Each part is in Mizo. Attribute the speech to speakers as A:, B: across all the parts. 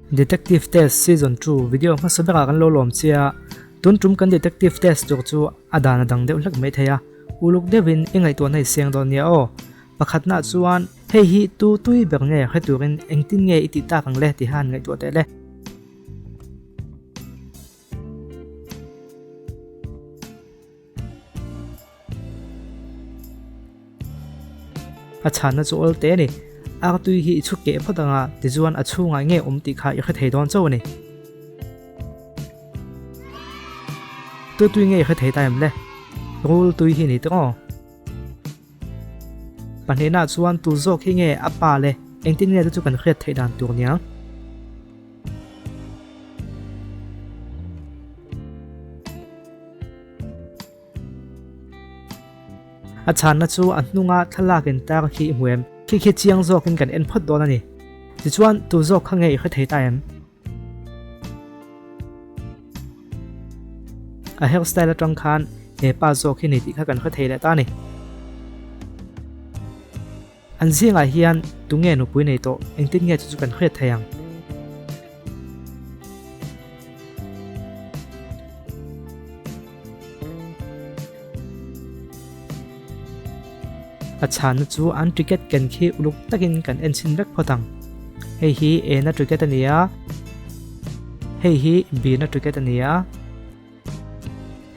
A: Detective Test Season 2 video hmasa berah kan lo lawm che a, tun tum kan Detective Test tur chu a dan a dang deuh hlek mai thei a, uluk deuhin i ngaihtuahna i seng dawn nia aw. Pakhatnaah chuan hei hi tu tui ber nge hre turin engtin nge i tih tak ang le tiha an ngaihtuah teh le. A chhanna chu awl te a ni. Artui hi i chhuk keh phawt anga tichuan a chhungah nge awm tih kha i hre thei dawn chauh a ni. Tu tui nge i hre thei ta em le? Rul tui hi ni tawh aw. Pahnihnaah chuan tu zawk hi nge a pa le engtin nge chu chu kan hriat theih dan tur niang? A chhanna chu a hnunga thlalak in tar khi i hmu em? Khi khi chiang zawkin kan en phawt dawn a ni. Tichuan, tu zawk kha nge i hre thei ta em? A hairstyle atang khan he pa zawk hi ni tih kha kan hre thei leh ta a ni. An zingah hian tunge nupui nei tawh engtin nge chu chu kan hriat thei ang? A chhanna chu an ticket ken khi uluk takin kan en chhin vek phawt ang. Hei hi A na ticket a ni a, hei hi B na ticket a ni a,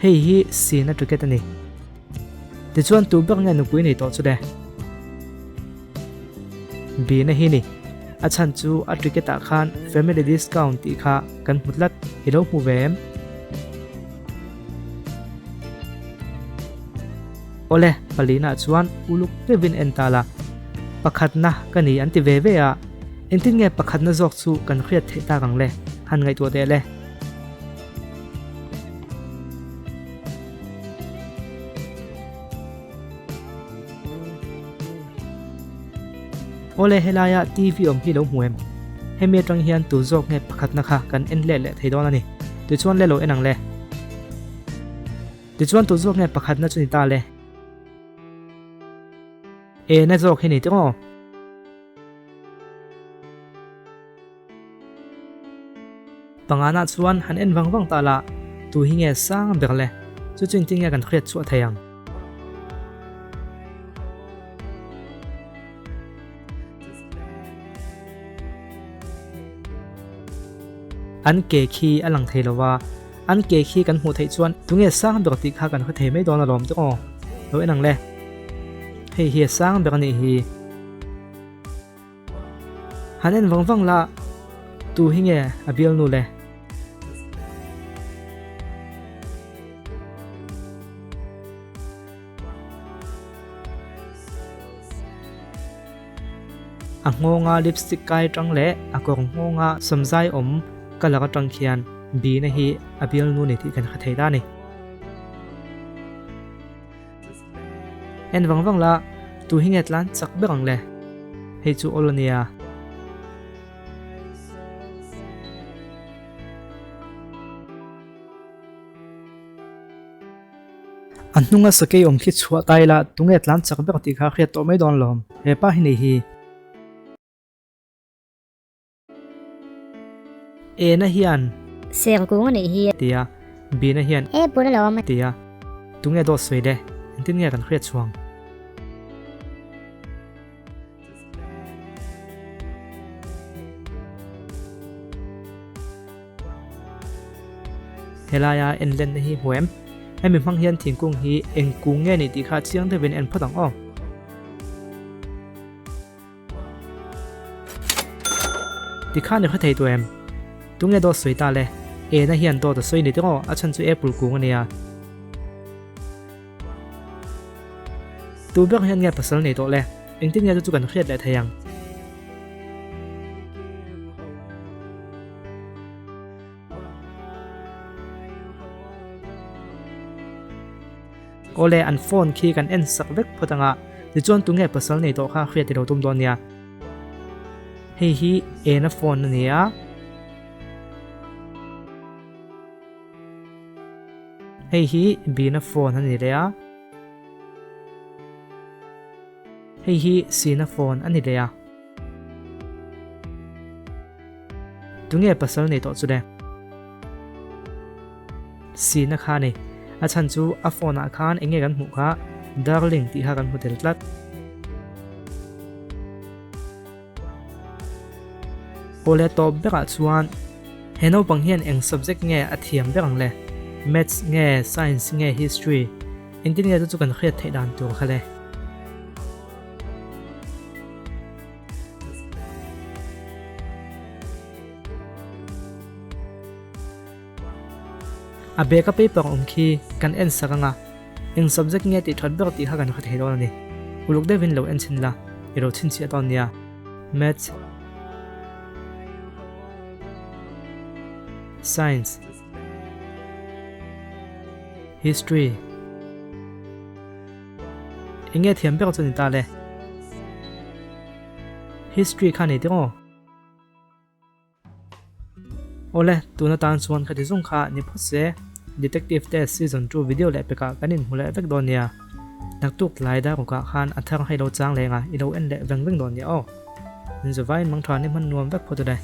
A: hei hi C na ticket a ni. Tichuan tu ber nge nupui nei tawh chu le? B na hi ni. A chhan chu a ticket ah khan family discount tih kha kan hmu tlat, i lo hmu ve em? Awle, palina chuan uluk deuhin en ta la, pakhatna ka ni an ti ve ve a, engtin nge pakhatna zawk chu kan hriat theih tak ang le, han ngaihtuah teh le. Awle, helaia TV awm hi lo hmu em? Hemi atang hian tu zawk nge pakhatna kha kan en leh leh thei dawn a ni. Tichuan le lo en ang le. Tichuan tu zawk nge pakhatna chu ni ta le? E na zawk hi ni tawh aw. Pangana chuan han en vang vang ta la, tu hi nge sang ber le? Chu chu engtin nge kan hriat chhuah thei ang? An ke khi a lang thei lo va, an ke khi kan hmuh theih chuan tunge sang ber tih kha kan hre thei mai dawn alawm te aw. Lo en ang le. Hei hi a sang ber a nih hi. Han en vang vang la, tu hi nge a bialnu le? A nghawnga lipstick kai tang leh a kawr nghawnga sawmzai awm colour atang khian Bina hi a bialnu ni tih kan hre thei ta a ni. En vang vang la, tu hi nge tlan chak ber ang le? Hei chu awl a nia. A hnunga sakei awm khi chhuah ta ila tunge tlan chak ber tih kha a hriat tawh mai dawn lawm. He pa hi nei hi. Ena hian.
B: Ser kung a nih hi.
A: Tia Bina hian.
B: E pun a lawm.
A: Tia tunge dawt sawi le engtin nge kan hriat chhuang. Helaia en lenna hi hmu em? Hemi hmang hian thingkung hi eng kung nge ni tih kha chiang deuhin en phawt ang aw. Tikhan i hre thei tawh em? Tunge dawt sawi ta le? Ena hian dawt a sawi ni tawh aw, a chhan chu apple kung a nia. Tu ber hian nge pasal nei tawh le? Engtin nge chu chu kan hriat leh thei ang? Awle, an phone khi kan en sak vek phawt anga, tichuan tunge pasal nei tawh kha hriat i lo tum dawn nia. Hei hi ena phone a ni a. Hei hi Bina phone a ni leh a. Hei hi Sina phone a ni leh a. Tunge pasal nei tawh chu le? Sina kha a ni. A chhan chu a phone ah khan enge kan hmuh kha Darling tih kha kan hmu tel tlat. Awle tawp berah chuan he naupang hian eng subject nge a thiam ber ang le? Maths nge Science nge History? Engtin nge chu chu kan hriat theih dan tur kha le? A bag a paper awm khi kan en sak anga eng subject nge tih that ber tih kha kan hre thei dawn a ni. Uluk deuhin lo en chhin la, i lo chhinchhiah dawn nia. Maths, Science, History. Eng nge thiam ber chu ni ta le? History kha ni tiraw? Awle, tun atan chuan khati zung kha ni phawt se, Detective te season 2 video leh pekah kan inhmu leh vek dawn nia. Naktuk tlai dar rukah khan a thar hei lo chang leng a, i lo en leh veng veng dawn nia aw. Min zavain mangtha ni hman nuam vek phawt u le.